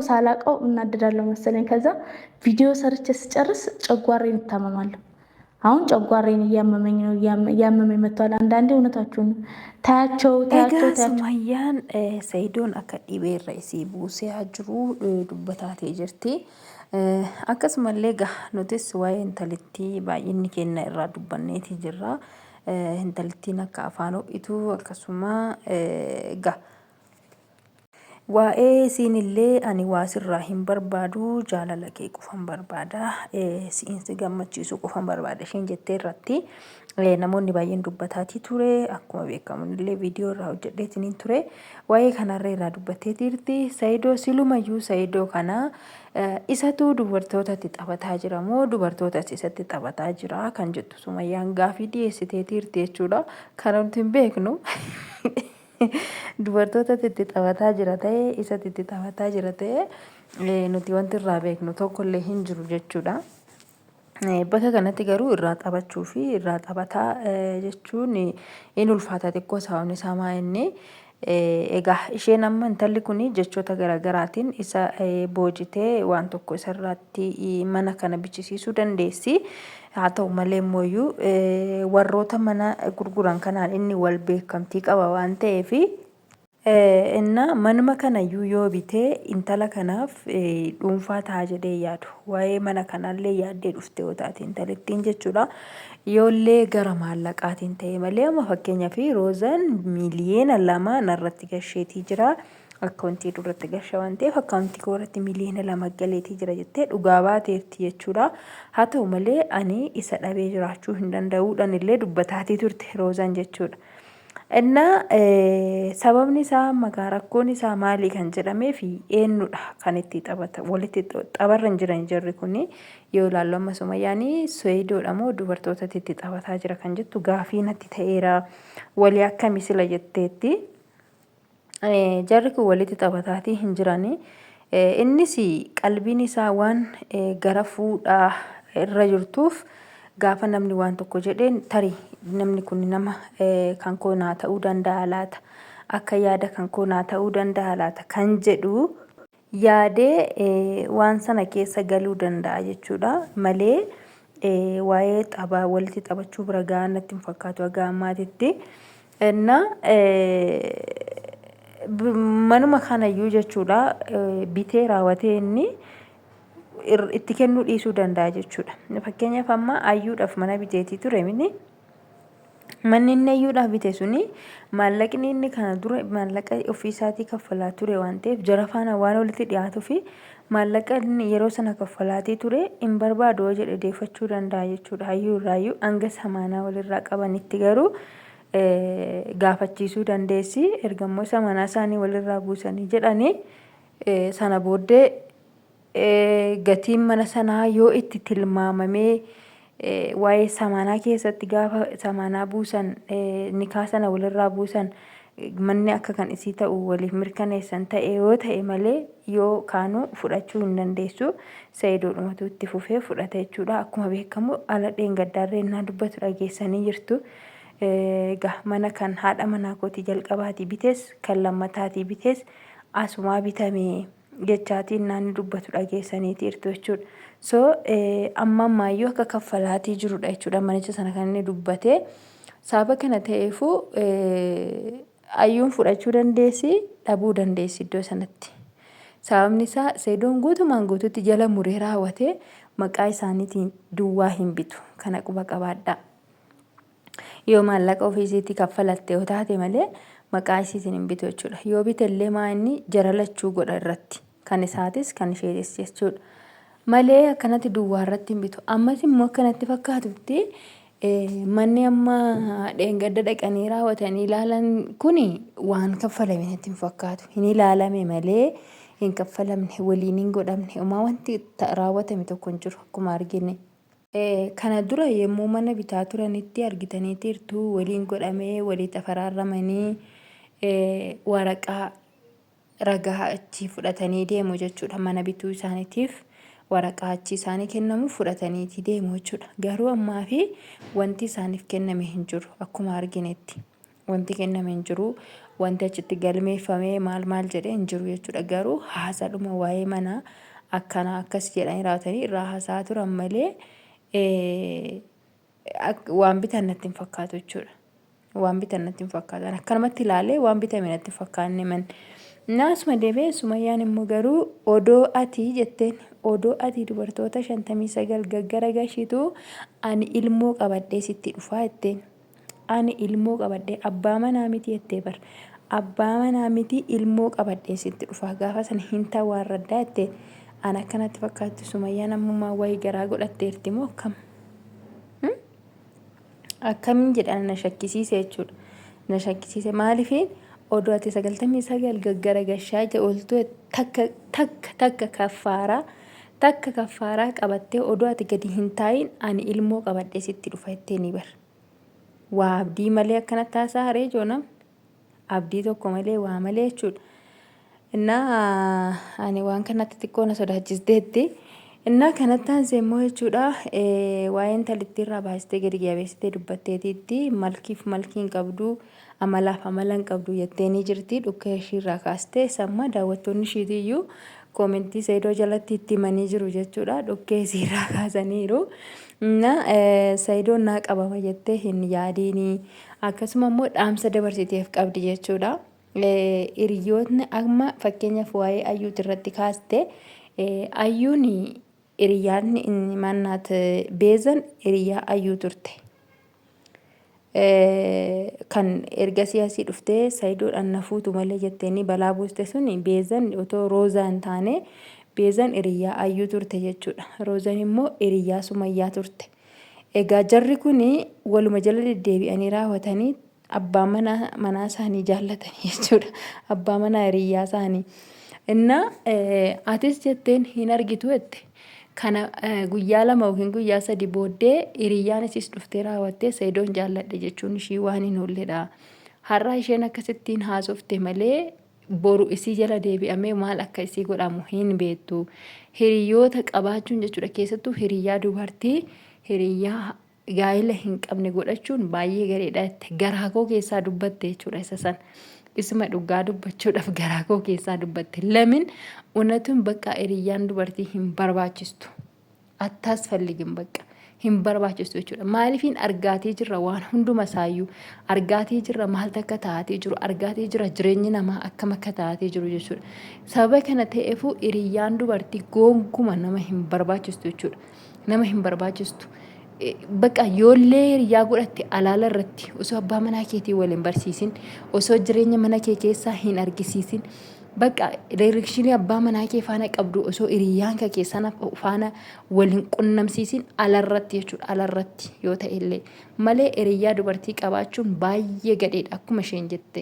ሳላውቀው እናደዳለሁ መሰለኝ። ከዛ ቪዲዮ ሰርቼ ስጨርስ ጨጓሬን እታመማለሁ። አሁን ጨጓሬን እያመመኝ ነው፣ እያመመኝ መጥቷል። አንዳንዴ እውነታችሁን ነው። ታያቸው ታያቸው Egaa ታያቸው። Sumayyaan Sayidoon akka dhibeerra isii buusee jiru dubbataatee jirti. Akkasumallee egaa nutis waa'ee intalittii baay'inni keenya irraa dubbanneeti jirra. Intalittiin akka afaan ho'itu akkasuma egaa Waa'ee isiinillee ani waa sirraa hin barbaadu jaalala kee qofan barbaada si'in si gammachiisuu qofan barbaada isheen jettee irratti namoonni baay'een dubbataatii ture akkuma beekamu illee viidiyoo irraa hojjedheetiniin ture waa'ee kanarra irraa dubbattee jirti. Sayidoo silumayyuu Sayidoo kana isatu dubartootatti taphataa jira moo dubartootas isatti taphataa jira kan jettu Sumayyaan gaafii dhiyeessitee jirti jechuudha. Kana nuti hin beeknu. Dubartootatti itti taphataa jira ta'e isatti itti taphataa jira ta'e nuti wanti irraa beeknu tokkollee hin jiru jechuudha. Bakka kanatti garuu irraa taphachuu fi irraa taphataa jechuun in ulfaata xiqqoo sababni isaa maa inni egaa isheen amma intalli kun jechoota garaagaraatiin isa boojitee waan tokko isarratti mana kana bichisiisuu dandeessi. Haa ta'u malee immooyyuu warroota mana gurguran kanaan inni wal beekamtii qaba waan ta'eef inna manuma kanayyuu yoo bitee intala kanaaf dhuunfaa ta'a jedhee yaadu. Waa'ee mana kanaallee yaaddee dhufte yoo taate intalittiin jechuudha. Yoollee gara maallaqaatiin ta'e malee amma fakkeenyaaf Roozaan 2 miiliyoona narratti gasheetii jira. Akkaawuntii duratti gasha waan ta'eef akkaawuntii koo irratti 2 miiliyoona galeetii jira jettee dhugaa baateerti jechuudha. Haa ta'u malee ani isa dhabee jiraachuu hin danda'uudhaan illee dubbataatii turte Roozaan jechuudha. Innaa sababni isaa maqaa rakkoon isaa maali kan jedhamee fi eenyudha kan itti taphata walitti tapharra hin jiran jarri kuni yoo ilaallu amma Sumayyaan Sayidoodha moo dubartootatti itti taphataa jira kan jettu gaafii natti ta'eera walii akkami sila jetteetti. Jarri kun walitti taphataatii hin jirani. Innis qalbiin isaa waan gara fuudhaa irra jirtuuf gaafa namni waan tokko jedheen tarii namni kun nama kan koo naa ta'uu danda'a laata akka yaada kan koo naa ta'uu danda'a laata kan jedhu yaadee waan sana keessa galuu danda'a jechuudha malee waa'ee taphaa walitti taphachuu bira gahaa natti hin fakkaatu haga ammaatitti. Inna manuma kanayyuu jechuudha bitee raawwatee inni itti kennuu dhiisuu danda'a jechuudha. Fakkeenyaaf amma ayyuudhaaf mana biteetii ture mini. Manni inni ayyuudhaaf bite suni maallaqni inni kana dura maallaqa ofiisaatii kaffalaa ture waan ta'eef jara faana waan walitti dhiyaatuu fi maallaqa inni yeroo sana kaffalaatii ture hin barbaadu yoo jedhe deeffachuu danda'a jechuudha. Hayyuu irraayyuu hanga samaanaa walirraa qabanitti garuu gaafachiisuu dandeessi. Erga immoo samaanaa isaanii walirraa buusanii jedhanii sana booddee gatiin mana sanaa yoo itti tilmaamamee waa'ee samaanaa keessatti gaafa samaanaa buusan nikaa sana walirraa buusan manni akka kan isii ta'u waliif mirkaneessan ta'e yoo ta'e malee yoo kaanuu fudhachuu hin dandeessu. Sayidoodhumatu itti fufee fudhata jechuudha. Akkuma beekamu ala dheengaddaarree innaa dubbatu dhageessanii jirtu. Egaa mana kan haadha manaa kootii jalqabaatii bitees kan lammataatii bitees asumaa bitame jechaatiin naanni dubbatu dhageessaniiti jirtu jechuudha. So amma ammaayyuu akka kaffalaatii jirudha jechuudha manicha sana kan inni dubbate. Sababa kana ta'eefuu ayyuun fudhachuu dandeessi dhabuu dandeessi iddoo sanatti. Sababni isaa Sayidoon guutumaan guututti jala muree raawwatee maqaa isaaniitiin duwwaa hin bitu. Kana quba qabaadhaa. Yoo maallaqa ofii isiitii kaffalatte yoo taate malee maqaa isiitiin hin bitu jechuudha. Yoo bite illee maa inni jara lachuu godha irratti. Kan isaatis kan isheetis jechuudha. Malee akkanatti duwwaa irratti hin bitu. Ammas immoo akkanatti fakkaatutti manni amma dheengadda dhaqanii raawwatanii ilaalan kuni waan kaffalame natti hin fakkaatu. Hin ilaalame malee hin kaffalamne waliin hin godhamne. Homaa wanti raawwatame tokko hin jiru akkuma argine. Kana dura yommuu mana bitaa turanitti argitaniitirtu waliin godhamee walii tafaraarramanii waraqaa ragaa achii fudhatanii deemu jechuudha. Mana bituu isaaniitiif waraqaa achii isaanii kennamu fudhataniiti deemu jechuudha. Garuu ammaa fi wanti isaaniif kenname hin jiru akkuma arginetti. Wanti kenname hin jiru. Wanti achitti galmeeffamee maal maal jedhee hin jiru jechuudha. Garuu haasaadhuma waa'ee manaa akkana akkas jedhanii raawwatanii irraa haasa'aa turan malee waan bitan natti hin fakkaatu jechuudha. Waan bitan natti hin fakkaatu. Ani akkanumatti ilaalee waan bitame natti hin fakkaanne man. Naasuma deebi'ee Sumayyaan immoo garuu odoo ati jetteen odoo ati dubartoota 59 gaggara gashitu ani ilmoo qabadhee sitti dhufaa jetteen. Ani ilmoo qabadhee abbaa manaa miti jettee bar. Abbaa manaa miti ilmoo qabadhee sitti dhufaa gaafa sana hin tawaarraddaa jettee. Ani akkanatti fakkaatti Sumayyaan ammumaa wayii garaa godhatteerti moo akkam? Akkamiin jedhan na shakkisiise jechuudha. Na shakkisiise maaliifiin odoo ati 99 gaggara gashaa ooltu takka takka takka kaffaaraa takka kaffaaraa qabattee odoo ati gadi hin taa'iin ani ilmoo qabadhee sitti dhufa jettee ni bar. Waa abdii malee akkanatti haasaa haree joo namni. Abdii tokko malee waa malee jechuudha. Innaa ani waan kanatti xiqqoo na sodaachisteetti. Innaa kanatti aansee immoo jechuudha waa'ee intalittii irraa baastee gadi jabeessitee dubbatteetiitti malkiif malkii hin qabdu amalaaf amala hin qabdu jettee ni jirti dhukkee ishii irraa kaastee samma daawwattoonni ishiitiyyuu koomentii Saidoo jalatti itti himanii jiru jechuudha dhukkee isii irraa kaasaniiru. Innaa Saidoon naa qabama jettee hin yaadiini akkasuma immoo dhaamsa dabarsiteef qabdi jechuudha. Hiriyootni amma fakkeenyaaf waa'ee ayyuuti irratti kaaste ayyuun hiriyaanni inni mannaat beezan hiriyaa ayyuu turte. Kan ergasii asii dhuftee sayidoodhaan na fuutu malee jetteeni balaa buuste sun beezan otoo roozaa hin taane beezan hiriyaa ayyuu turte jechuudha. Roozan immoo hiriyaa sumayyaa turte. Egaa jarri kun waluma jala deddeebi'anii raawwatanii abbaa manaa manaa isaanii jaallatanii jechuudha. Abbaa manaa hiriyyaa isaanii. Innaa atis jetteen hin argitu jette. Kana guyyaa 2 yookiin guyyaa 3 booddee hiriyyaan isiis dhuftee raawwattee Sa'idoon jaalladhe jechuun ishii waan hin oolledha. Har'a isheen akkasittiin haasofte malee boru isii jala deebi'amee maal akka isii godhamu hin beektu. Hiriyoota qabaachuun jechuudha keessattuu hiriyyaa dubartii hiriyyaa gaa'ila hin qabne godhachuun baay'ee gareedha jette. Garaa koo keessaa dubbatte jechuudha isa san. Isuma dhugaa dubbachuudhaaf garaa koo keessaa dubbatte. Lamin unatun bakka hiriyyaan dubartii hin barbaachistu. Attaas falligin bakka hin barbaachistu jechuudha. Maaliifiin argaatii jirra waan hunduma isaayyuu argaatii jirra maaltu akka taatee jiru argaatii jira jireenyi namaa akkam akka taatee jiru jechuudha. Sababa kana ta'eefuu hiriyyaan dubartii gonkuma nama hin barbaachistu jechuudha. Nama hin barbaachistu. Bakka yoollee hiriyaa godhatte alaala irratti osoo abbaa manaa keetii wal hin barsiisin osoo jireenya mana kee keessaa hin argisiisin bakka reerikshinii abbaa manaa kee faana qabdu osoo hiriyyaan kee sana faana wal hin qunnamsiisin alarratti jechuudha alarratti yoo ta'e illee malee hiriyyaa dubartii qabaachuun baay'ee gadheedha akkuma isheen jette.